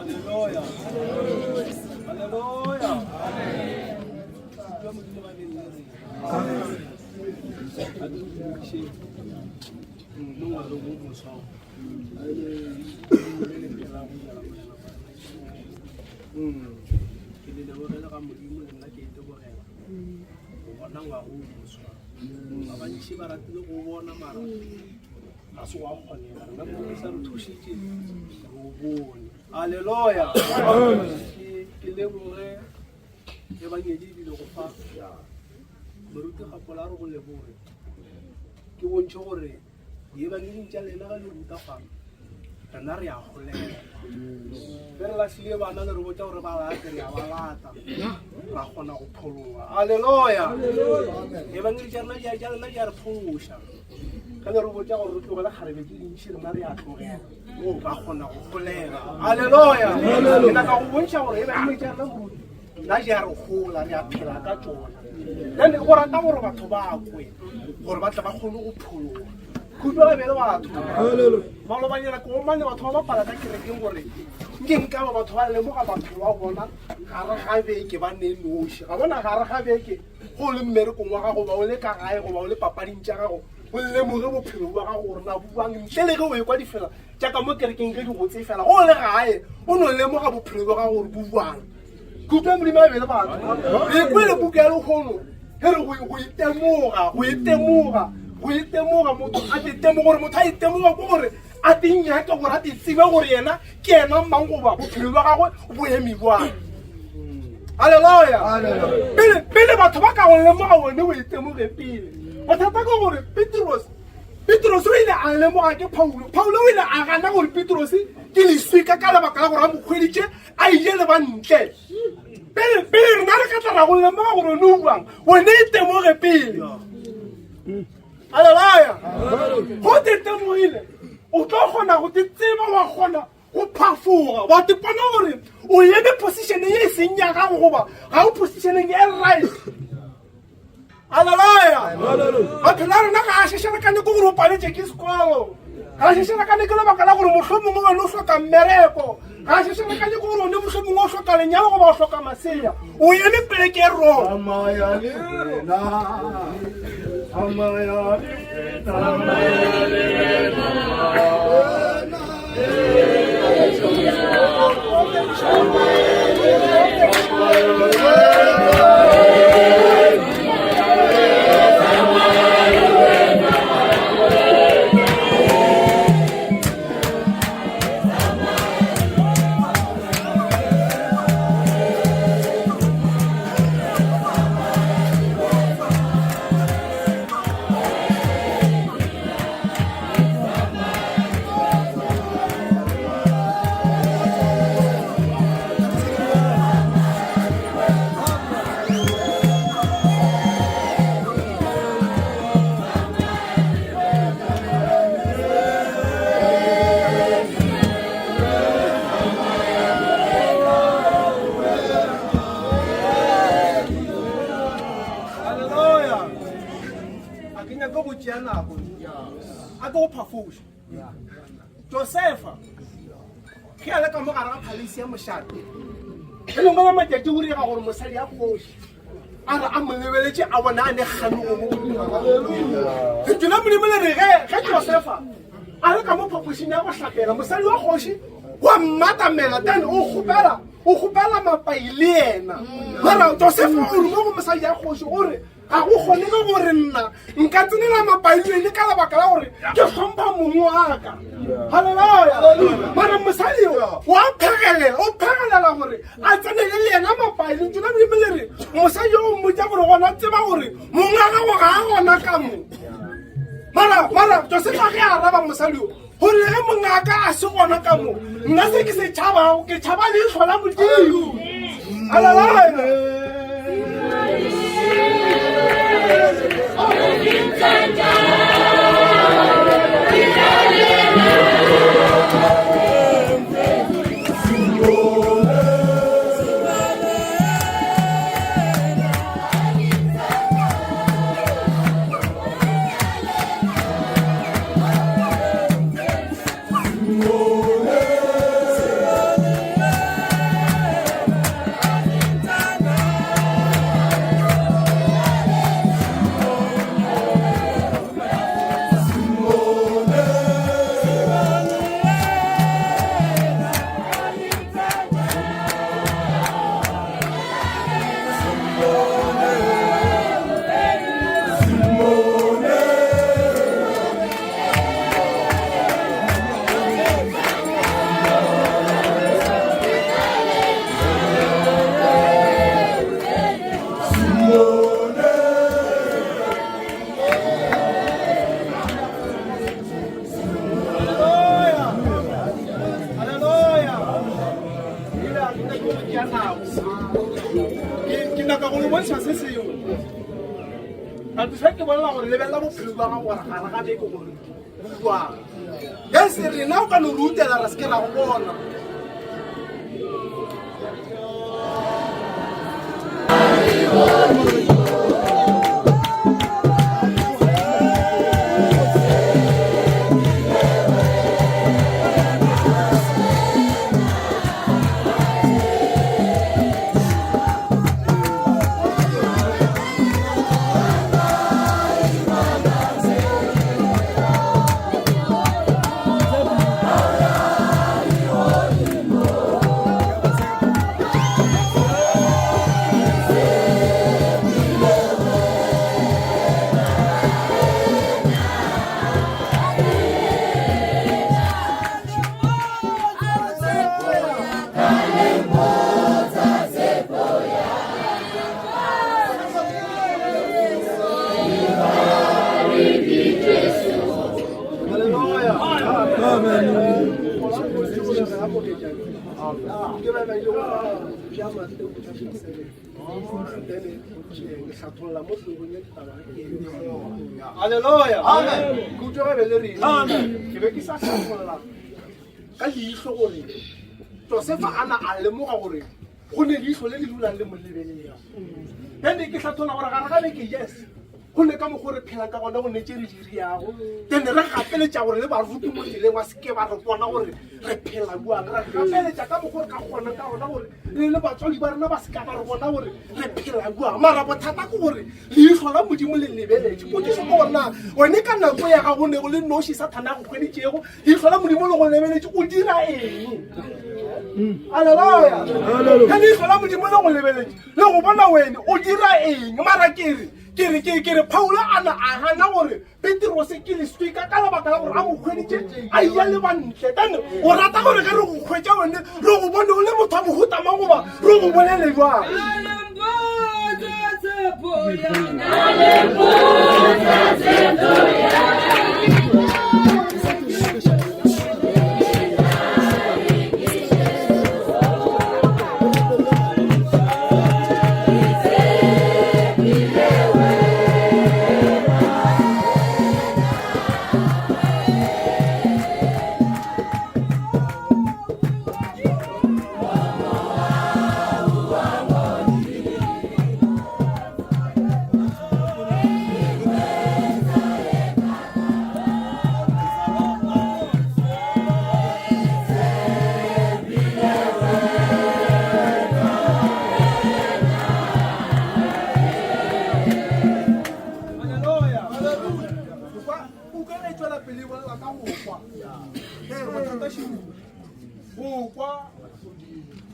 Haleluya. Haleluya. Jwa Modimo ga le nne. A ke dumediše mo ngwageng o moswa o. Le le phelago jala Morena wa rena Jesu Kriste. Ke le lebogele ga Modimo le nna ke itebogela go bona ngwaga o moswa. Ba bantši ba ratile go bona mara ga se wa kgonega. Rena Modimo sa re thušitše re o bone. Haleluya. Ke leboge ebangedi ebile go fa moruti Gapola a re go leboge. Ke bontšhe gore diebangeding tša lena ge le ruta fa rena re a golela. Ge re lahlile bana le re botša gore ba late re a ba lata ra kgona go phologa. Haleluya. Ebangedi tša rena tša lena di a re phološa. Ge le re botša gore re tlogele kgarebe tše dintši rena re a tlogela ra kgona go golega. Haleluya. Ke nyaka go bontšha gore ebangedi tša rena moruti nna di a re gola re a phela ka tšona. Then go rata gore batho ba kwe gore ba tle ba kgone go phologa. Kudu ga bjale batho malobanyana ke omane batho ba bapala ka kerekeng gore nke nka ba batho ba lemoga maphelo a bona gare ga beke ba ne noši ga bona gare ga beke go le mmerekong wa gago ba o le ka gae goba o le papading tša gago o lemoge bophelo bwa gago gore na buang ntle le ge o ekwa difela tša ka mo kerekeng ge di gotse fela go le gae o no lemoga bophelo bwa gago gore bo buang. Kutlwa Modimo a be le batho. Re kwele buka ya lekgono ge re go itemoga, go itemoga, go itemoga motho a te temoga gore motho a itemoga ke gore a te nyake gore a te tsebe gore yena ke yena mang goba bophelo bja gagwe bo eme bjang. Haleluya. Pele pele batho ba ka go lemoga wene o itemoge pele. Bothata ke gore Petros Petros o ile a lemoga ke Paulo. Paulo o ile a gana gore Petros ke leswika ka lebaka la gore a mo hweditše a ile le ba ntle. Pele pele rena re ka tla ra go lemoga gore one o buang, wene e temoge pele. Haleluya. Go te temogile, o tlo kgona go te tseba wa kgona go phafoga wa te bona gore o eme positioneng ye e seng ya gago goba ga o positioneng e right. Haleluya. Maphelo a rena ga a šešerekane ke gore o paletše ke sekolo. Ga a šešerekane ke lebaka la gore mohlomongwe wena o hloka mmereko. Ga a šešerekane ke gore one mohlomongwe o hloka lenyalo goba o hloka masea. O eme pele ke wrong. Tsamaya le rena. Tsamaya le rena. Tsamaya le rena. Hallelujah. A ke nyaka go tšea nako. A ke go phafoše. Josefa ge a le ka mo gare ga phalesi ya mošate e lengwe la matšatši go direga gore mosadi ya kgoši a re a mo lebeletše a bona a ne kganogo mo godimo ga gagwe. Lentšu la Modimo le re ge ge Josefa a le ka mo phapošing ya go hlapela mosadi wa kgoši wa mmatamela then o kgopela o kgopela mapai le yena mara Josefa o re mo go mosadi ya kgoši o re Ga go kgonege gore nna nka tsenela mapailweng ka lebaka la gore ke hlompha mong wa ka. Haleluya. Mara mosadi yo wa phegelela, o phegelela gore a tsenele le yena mapaileng. Tšona Modimo le re mosadi yo o mmotša gore gona tseba gore mong wa gago ga a gona ka mo. Mara mara Josefa ge a araba mosadi yo gore le ge mongaka a se gona ka mo nna se ke se tšhabago ke tšhaba leihlo la Modimo. Haleluya. tseba se sengwe batho ke bolela gore lebelela bophelo ba gago gore gare ga beke gore buang yes rena o ka no re utela ra se ke ra go bona. Hallelujah. Amen. Khutšo ge be le rena. Amen. Ke be ke sa hlatholla ka leihlo gore Josefa a na a lemoga gore go ne leihlo le le dulang le mo lebelela. Then ke hlatholla gore gare ga beke yes go ne ka mokgwa re phelang ka gona go ne tše re di riago then re gapeletša gore le baruti mo tseleng wa seke ba re bona gore re phela buang re gapeletša ka mokgwa re ka kgona ka gona gore le le batswadi ba rena ba seka ba re bona gore re phela buang mara bothata ke gore leihlo la modimo le lebeletše potšišo ke gore na wene ka nako ya gago ne go le noši sathane a go hweditšego leihlo la modimo le go lebeletše o dira eng aleluya ge leihlo la modimo le go lebeletše le go bona wene o dira eng mara kere ke re ke ke re Paulo a na a gana gore Petrose ke leswika ka lebaka la gore a mo hweditše a iya le bantle then o rata gore ge re go hwetša wene re go bone o le motho wa mohuta mang goba re go bolele jwang.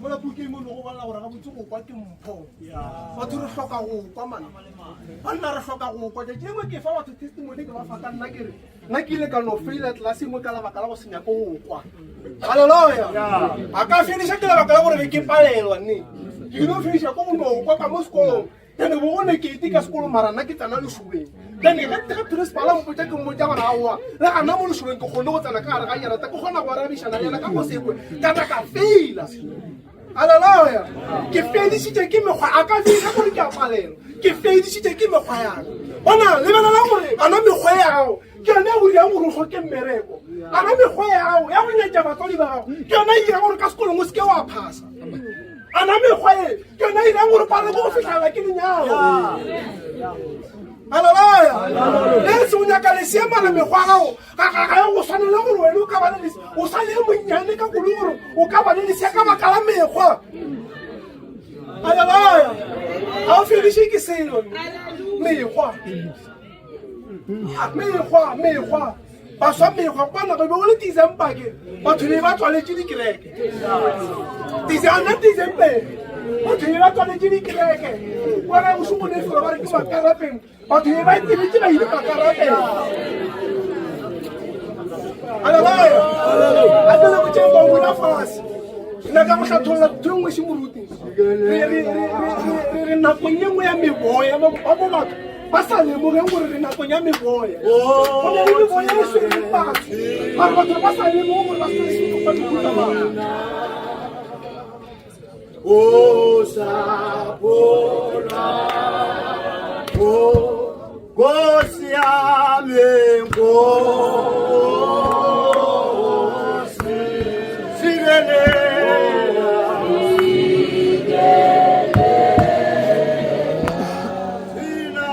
Mola pukeng mo go bolela gore gabotse go kwa ke mpho. Batho re hloka go kwa mana. Banna re hloka go kwa. Tšatši lengwe ke fa batho testimony ke ba fa ka nna ke re nna ke ile ka no faila tlelase engwe ka lebaka la go se nyake go kwa. Haleluya. A ka fediša ke lebaka la gore be ke palelwa nne. Ke no fediša ko go no kwa ka mo sekolong. Then bo go ne ke ite ka sekolo mara nna ke tsena lešobeng. Then ge ge principal a mpotša ke mmotša gore aowa le gana mo lešobeng ke kgone go tsena ka gare ga jarata ke kgona go arabišana le yena ka go sekwe ka tla ka faila. Haleluya. Ke fedišitše ke mekgwa a ka fediša gore ke a palelwa. Ke fedišitše ke mekgwa ya ka. Bona lebelela gore ana mekgwa ya gago ke yone e go dirang gore o hloke mmereko. Ana mekgwa ya gago ya go nyatša batswadi ba gago ke yone e dirang gore ka sekolong o seke wa phasa. Ana mekgwa e ke yone e dirang gore palelwe ke go fitlhelela ke lenyalo. Haleluya. Le se o nyaka lesea mara mekgwa ya gago ga ga ga e go swanele gore wena o ka ba le lesea o sa le monnyane ka kudu gore o ka ba le lesea ka baka la mekgwa. Haleluya. Ga o fediše ke selo mekgwa. Mekgwa mekgwa baswa mekgwa kwana go be o le December ke batho be ba tswaletše dikereke. December December batho be ba tswaletše dikereke. Kwana bošego ne felo ba re ke makarapeng batho be ba itebetše ba ile makarapeng. Haleluya. A ke le botšeng ba bula fase. Nna ka go hlatholla ntho e nngwe se moruti. Re re re re re nakong ye nngwe ya meboya ba bo batho ba sa lemogeng gore re nakong ya meboya. Go na le meboya e swereng batho. Mara batho ba sa lemoge gore ba swereng ba mehuta mang. O sa phola o Nkosi yami Nkosi sikelela Thina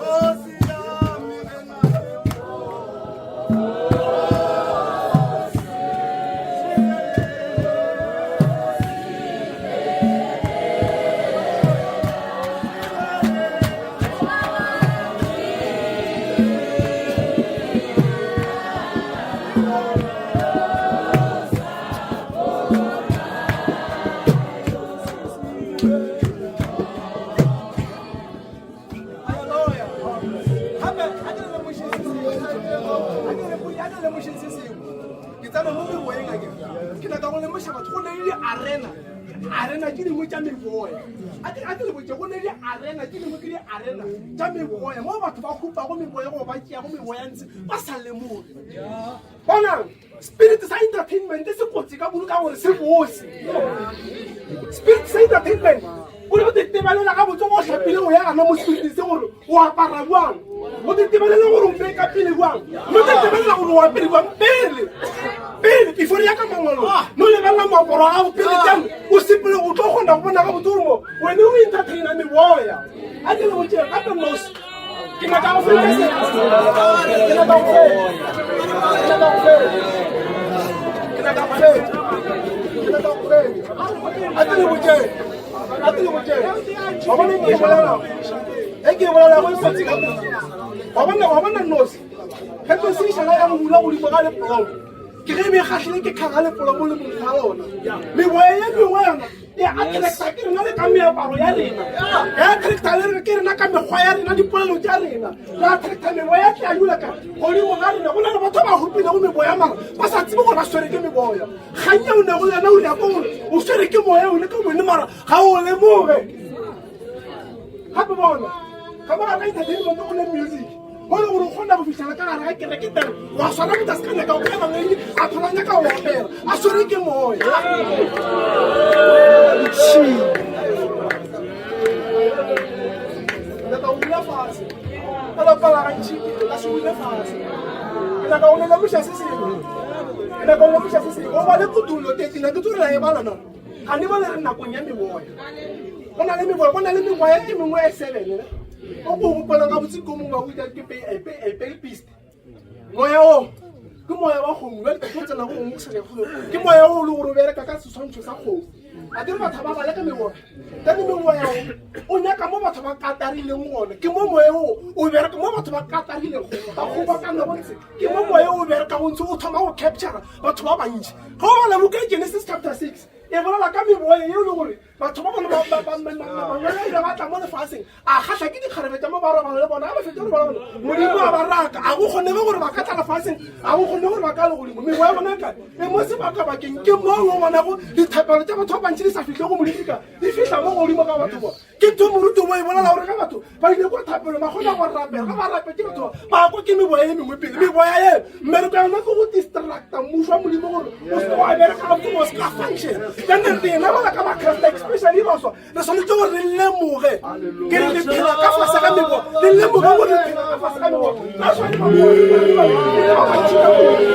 Nkosi yami Gape a ke le lemošeng se sengwe. A ke le lemošeng se sengwe. Ke tsena mo meboyeng a kere. Ke nyaka go lemoša batho go ne le di-arena. Arena ke dingwe tša meboya. A ke a ke le botše go ne le di-arena ke dingwe ke di-arena tša meboya mo batho ba hupago meboya goba ba tšeago meboya ntse ba sa lemoge. Bonang spirit sa entertainment se kotsi ka kudu ka gore se bose. Spirit sa entertainment o re go tetebalela gabotse go hlapile o ya gana mo spirit se gore o apara bjang go tetebalela gore o make pele bjang no tetebalela gore o apere bjang pele pele before ya ka mangwalo no lebelela moaparo wa gago pele teng o sepele o tlo kgona go bona gabotse gore mo wene o entertaina meboya a ke le botse gape mos ke nyaka go fetša se ke nyaka go fetša ke nyaka go fetša ke nyaka go fetša ke nyaka go fetša a ke le botse a ke le botse wa bona ke e bolela e ke e bolela go kotsi ka kudu wa bona nosi ge nosi e šala ya go bula godimo ga lepolomo ke ge e be e kgahlile ke kgaga lepolomo le mongwe ga lona meboya ye mengwe yona e attracta ke rena le ka meaparo ya rena e attracta le ke rena ka mekgwa ya rena dipolelo tša rena re attracta meboya tla dula ka godimo ga rena go na le batho ba hupilego meboya mara ba sa tsebe gore ba swere ke meboya kgang ye o ne go le yona o ya ko gore o swere ke moya o le ke mone mara ga o lemoge gape bona ka mo gare ga entertainment go le music mo le gore o kgona go fitlhela ka gare ga kereke teng wa swara motho a se ka nyaka go kena ngeng a thola nyaka go opela a swere ke moya nyaka go dula fatshe ka lapa la gantši ka se dule fatshe ke nyaka go lelemoša se sengwe ke nyaka go lemoša se sengwe o ba le kutullo tetina ke tsore la e bala na ga ne bale re nakong ya meboya go na le meboya go na le mengwaga e mengwe e sebene o ko gopolang gabotse ko mongwe wa boita ke pale beast moya o ke moya wa kgomo jale ke tlo tsena go gongwe sa ke moya o le gore o bereka ka setshwantsho sa kgomo a kere batho ba bale ka memoya ka ne memoya o o nyaka mo batho ba katarileng gone ke mo moya o o bereka mo batho ba katarileng ba kgobokana bontse ke mo moya o bereka gontse o thoma go capture batho ba bantši ga o bala buka Genesis chapter 6 e bolela ka meboya e le gore batho ba bone mangwele ile ba tla mo lefaseng a kgatlha ke dikgarebe tša mo ba robala le bona a ba fetsa go robala bona modimo a ba raka a go kgonege gore ba ka tla lefaseng a go kgonege gore ba ka le godimo mengwe ya bona ka e mo sebakabakeng ke mo o bonago dithapelo tša batho ba bantši di sa fihle go modimo ka di fihla mo godimo ka batho ba ke ntho moruti o e bolela gore ge batho ba ile kwa thapelo ba kgona go rapela ge ba rapetse batho ba kwa ke meboya e mengwe pele meboya e mmereko ya yona ke go distracta mmuso wa modimo gore o se wa bereka gabotse o se ka function then rena bala ka bakreste especially baswa re swanetse gore re lemoge ke re re phela ka fase ga meboya re lemoge gore re phela ka fase ga meboya ba swane ba bantši ka kudu.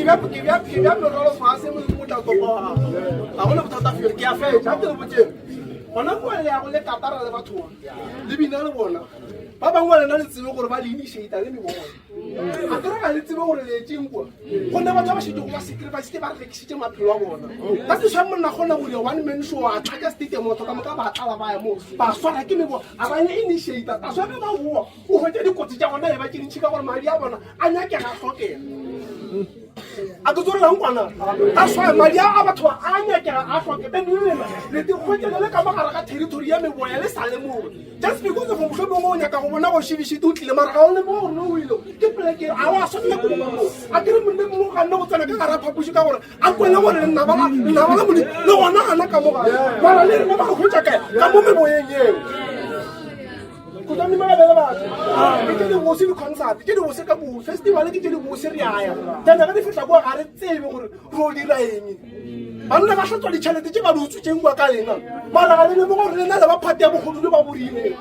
bja ke bja ke bja merwalo fase modimo o tla topa wa gago ga gona bothata felo ke a fetša ke le botseng gona kua le yago le katara le batho ba le bina le bona ba bangwe ba lena le tsebe gore ba le initiata le mebone a kere ga le tsebe gore le etseng kua gonne batho ba ba šetego ba sacrificete ba rekisitše maphelo a bona ka sešwa monna kgona go dira one man show a tlatša stadium batho ka moka ba tlala ba ya moo ba swara ke mebo a ba initiata ka swa ge ba boa o hwetša dikotsi tša gona e ba tše dintšhi ka gore madi a bona a nyakega a hlokega a ke tsorelang kwana ka swa madi a batho a nyakega a hlokega then le lena le te hwetša le le ka mogare ga territory ya meboya le sa lemoge just because of mohlomongwe o nyaka go bona go šibišite o tlile mara ga o lemoge gore o ile ke poleke a wa swanela ko mo a kere monne mongwe ga nne go tsena ka gara phapoši ka gore a kwele gore lenaba la modimo le gona gana ka mo gare mara le rena ba re hwetša kae ka mo meboyeng eo kutami ba bele batho ke tše dibose di-concert tše dibose ka kudu festival ke tše dibose re aya then ge di fihla kua ga re tsebe gore ro dira eng banna ba hlatswa ditšhelete tše ba di utswitseng kua ka lena mara ga le lemoga gore lena le ba phate ya bogodu le ba borileng